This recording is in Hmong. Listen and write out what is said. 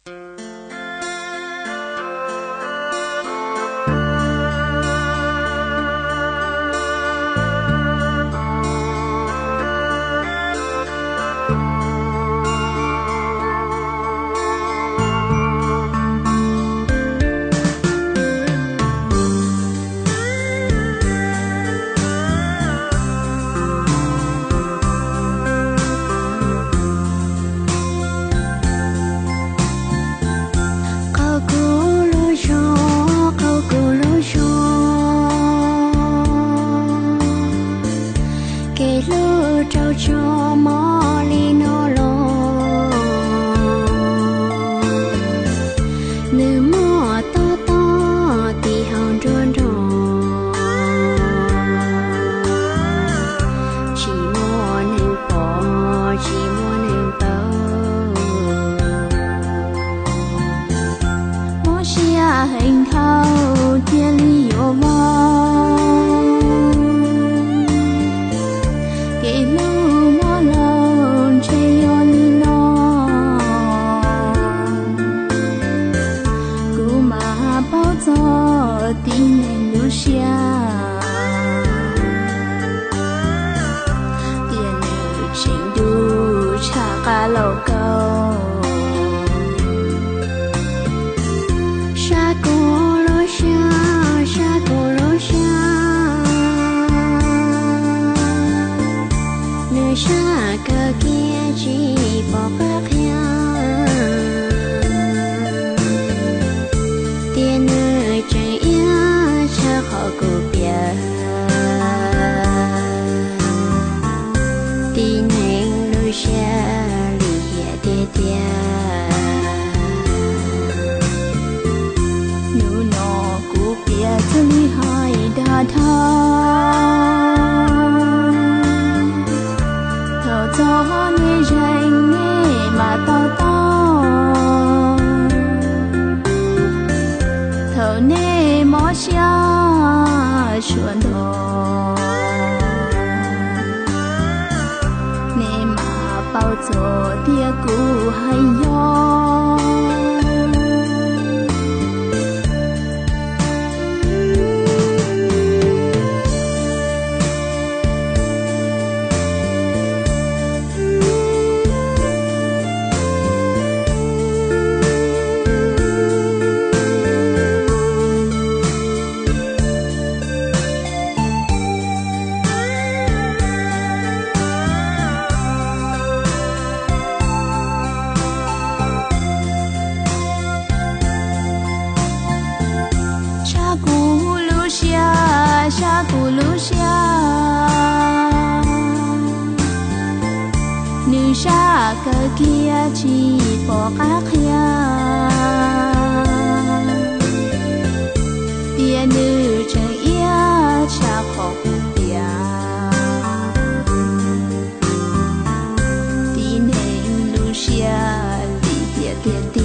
Qaug kuv lub zog, qaug kuv lub zog, kev hlub raug tso mob li no los, nws muaj tob tob tim hauv nruab nrog, tsis muaj neeg pom, tsis muaj neeg paub. Mob siab heev dhau cia li yuav vau, kev hlub muab laug ntshe yog li no. Kuv mas paub txog tib neeg lub siab, tias nws tseem dub tshaj qab lauj kaub. Sab kuv lub siab, sab kuv lub siab, nws sab kawg kiag tsis pom qab qhia, tias nws tseem iab tshaj qhov kuv piav. Tib neeg lub siab lim hiam tiag tiag. Hnub no kuv piav thiaj li hais dag dhau, thaum txog nej zeeg nej mam to taub, thaum nej mob siab tshua ntog, nej mam paub txog tias kuv hais yog. Sab kuv lub siab, sab kuv lub siab, nws sab kawg kiag tsis pom qab qhia, tias nws tseem iab tshaj qhov kuv piav. Tib neeg lub siab lim hiam tiag tiag.